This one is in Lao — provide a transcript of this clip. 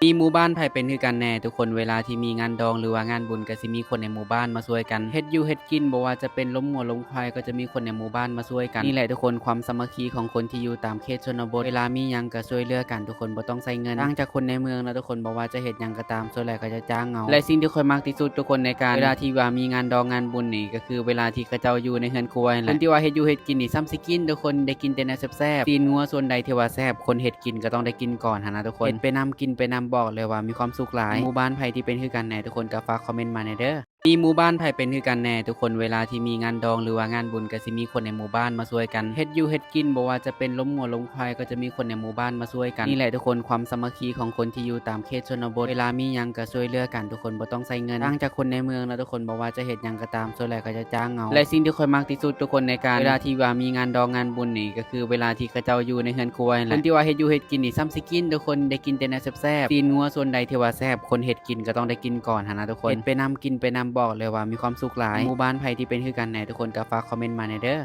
ມີໝູ່ບ້ານໃຜເປັນຄືກັນແດ່ທຸກຄົນ? ເວລາທີ່ມີງານດອງ ຫຼືວ່າງານບຸນ ກໍຊິມີຄົນໃນໝູ່ບ້ານມາຊ່ວຍກັນເຮັດຢູ່ເຮັດກິນ, ບໍ່ວ່າຈະເປັນລົມງົວລົມຄວາຍ ກໍຈະມີຄົນໃນໝູ່ບ້ານມາຊ່ວຍກັນ. ນີ້ແຫຼະທຸກຄົນ ຄວາມສາມັກຄີຂອງຄົນທີ່ຢູ່ຕາມເຂດຊົນນະບົດ, ເວລາມີຫຍັງກໍຊ່ວຍເຫຼືອກັນທຸກຄົນ ບໍ່ຕ້ອງໃຊ້ເງິນ. ຕ່າງຈາກຄົນໃນເມືອງເນາະທຸກຄົນ, ບໍ່ວ່າຈະເຮັດຫຍັງກໍຕາມ ສ່ວນຫຼາຍເຂົາຈະຈ້າງເອົາ. ແລະສິ່ງທີ່ຂ້ອຍມັກທີ່ສຸດທຸກຄົນ ໃນການເວລາທີ່ວ່າມີງານດອງງານບຸນນີ້ ກໍຄືເວລາທີ່ເຂົາເຈົ້າຢູ່ໃນເຮືອນຄົວນີ້ແຫຼະ. ຄົນທີ່ວ່າເຮັດຢູ່ເຮັດກິນນີ້ ຊ່ຳຊິກິນທຸກຄົນ, ໄດ້ກິນແຕ່ແນວແຊບໆ. ຊີ້ນງົວສ່ວນໃດທີ່ວ່າແຊບ ຄົນເຮັດກິນກໍຕ້ອງໄດ້ກິນກ່ອນຫັ້ນນະທຸກຄົນ. ເຮັດໄປນຳກິນໄປນຳ ບອກເລີຍວ່າມີຄວາມສຸກຫຼາຍ. ໝູ່ບ້ານໃຜທີ່ເປັນຄືກັນແດ່ທຸກຄົນ ກໍຝາກຄອມເມັນມາແດ່ເດີ. ມີໝູ່ບ້ານໃຜເປັນຄືກັນແດ່ທຸກຄົນ? ເວລາທີ່ມີງານດອງ ຫຼືວ່າງານບຸນ ກໍຊິມີຄົນໃນໝູ່ບ້ານມາຊ່ວຍກັນເຮັດຢູ່ເຮັດກິນ, ບໍ່ວ່າຈະເປັນລົມງົວລົມຄວາຍ ກໍຈະມີຄົນໃນໝູ່ບ້ານມາຊ່ວຍກັນ. ນີ້ແຫຼະທຸກຄົນ ຄວາມສາມັກຄີຂອງຄົນທີ່ຢູ່ຕາມເຂດຊົນນະບົດ, ເວລາມີຫຍັງກໍຊ່ວຍເຫຼືອກັນທຸກຄົນ ບໍ່ຕ້ອງໃຊ້ເງິນ. ຕ່າງຈາກຄົນໃນເມືອງເນາະທຸກຄົນ, ບໍ່ວ່າຈະເຮັດຫຍັງກໍຕາມ ສ່ວນຫຼາຍເຂົາຈະຈ້າງເອົາ. ແລະສິ່ງທີ່ຂ້ອຍມັກທີ່ສຸດທຸກຄົນ ໃນການເວລາທີ່ວ່າມີງານດອງງານບຸນນີ້ ກໍຄືເວລາທີ່ເຂົາເຈົ້າຢູ່ໃນເຮືອນຄົວນີ້ແຫຼະ. ຄົນທີ່ວ່າເຮັດຢູ່ເຮັດກິນນີ້ ຊ່ຳຊິກິນທຸກຄົນ, ໄດ້ກິນແຕ່ແນວແຊບໆ. ຊີ້ນງົວສ່ວນໃດທີ່ວ່າແຊບ ຄົນເຮັດກິນກໍຕ້ອງໄດ້ກິນກ່ອນຫັ້ນນະທຸກຄົນ. ເຮັດໄປນຳກິນໄປນຳ ບອກເລີຍວ່າມີຄວາມສຸກຫຼາຍ. ໝູ່ບ້ານໃຜທີ່ເປັນຄືກັນແດ່ທຸກຄົນ ກໍຝາກຄອມເມັນມາແດ່ເດີ.